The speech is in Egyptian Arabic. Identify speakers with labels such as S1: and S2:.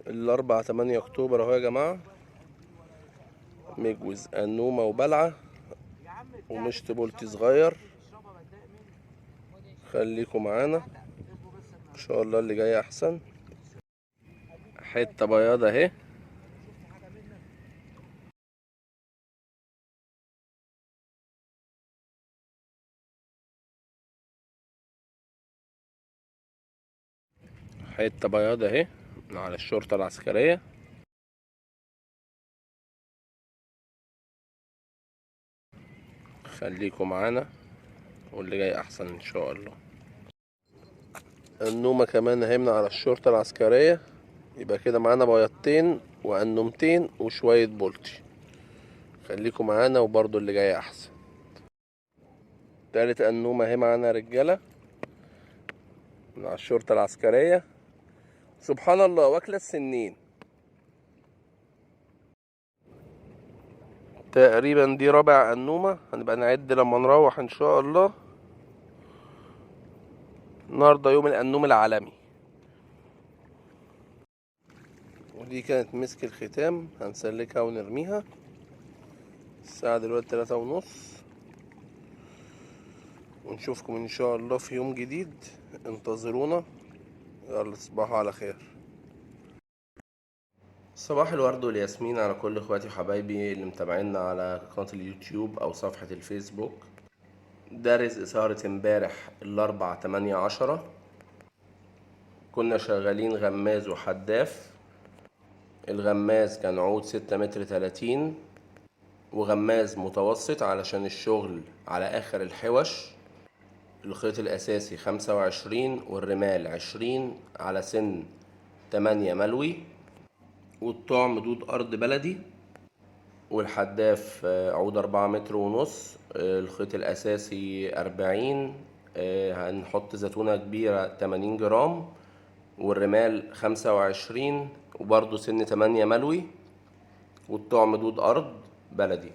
S1: الأربعة 8 أكتوبر أهو يا جماعة. مجوز أنومة وبلعة ومشط بولتي صغير. خليكم معانا إن شاء الله اللي جاي أحسن. حتة بياضة أهي. حتة بياضة أهي من على الشرطة العسكرية. خليكم معانا واللي جاي أحسن إن شاء الله. النومة كمان اهي من على الشرطة العسكرية. يبقى كده معانا بياضتين وأنومتين وشوية بولتي. خليكم معانا وبرضو اللي جاي أحسن. تالت أنومة اهي معانا رجالة من على الشرطة العسكرية. سبحان الله واكلة السنين. تقريبا دي رابع أنومة، هنبقى نعد لما نروح إن شاء الله. النهارده يوم الأنوم العالمي. ودي كانت مسك الختام، هنسلكها ونرميها. الساعة دلوقتي 3:30، ونشوفكم إن شاء الله في يوم جديد. انتظرونا. يلا تصبحوا على خير. صباح الورد والياسمين على كل اخواتي وحبايبي اللي متابعينا على قناة اليوتيوب او صفحة الفيسبوك. ده رزق سهرة امبارح الاربعة 8/10. كنا شغالين غماز وحداف. الغماز كان عود 6 متر 30، وغماز متوسط علشان الشغل على اخر الحوش. الخيط الاساسي 25 والرمال 20 على سن 8 ملوي، والطعم دود ارض بلدي. والحداف عود 4 متر ونص، الخيط الاساسي 40، هنحط زيتونة كبيرة 80 جرام، والرمال 25، وبرضو سن 8 ملوي، والطعم دود ارض بلدي.